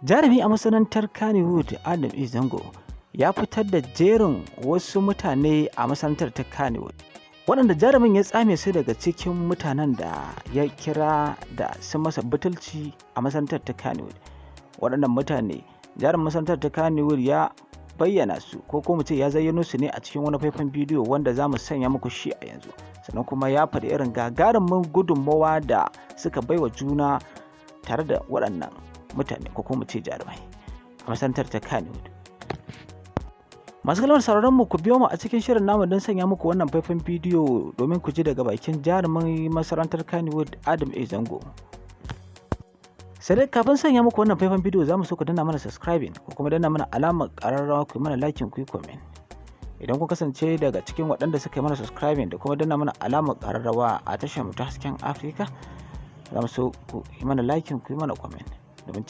Jarumi a masana'antar Kannywood, Adam A. Zango, ya fitar da jerin wasu mutane a masana'antar ta Kannywood, waɗanda jarumin ya tsame su daga cikin mutanen da ya kira da sun masa butulci a masana'antar ta Kannywood. Waɗannan mutane, jarumin masana'antar ta Kannywood ya bayyana su, ko kuma ce ya zayyano su ne a cikin wani faifan bidiyo wanda za mu sanya muku shi a yanzu. Sannan kuma ya faɗi irin gagarumin gudunmawa da suka baiwa juna tare da waɗannan mutane, ko kuma ce jarumai a masana'antar ta Kannywood. Masu kalmar sauraron mu, ku biyo mu a cikin shirin namu don sanya muku wannan faifan bidiyo domin ku ji daga bakin jarumin masana'antar Kannywood, Adam A. Zango. Sai dai kafin sanya muku wannan faifan bidiyo, za mu so ku danna mana subscribing ko kuma danna mana alamar ƙararrawa, ku yi mana liking, ku yi comment. Idan ku kasance daga cikin waɗanda suka yi mana subscribing da kuma danna mana alamar ƙararrawa a tashar mu ta Hasken Afirka, za mu so ku yi mana liking, ku yi mana comment domin ci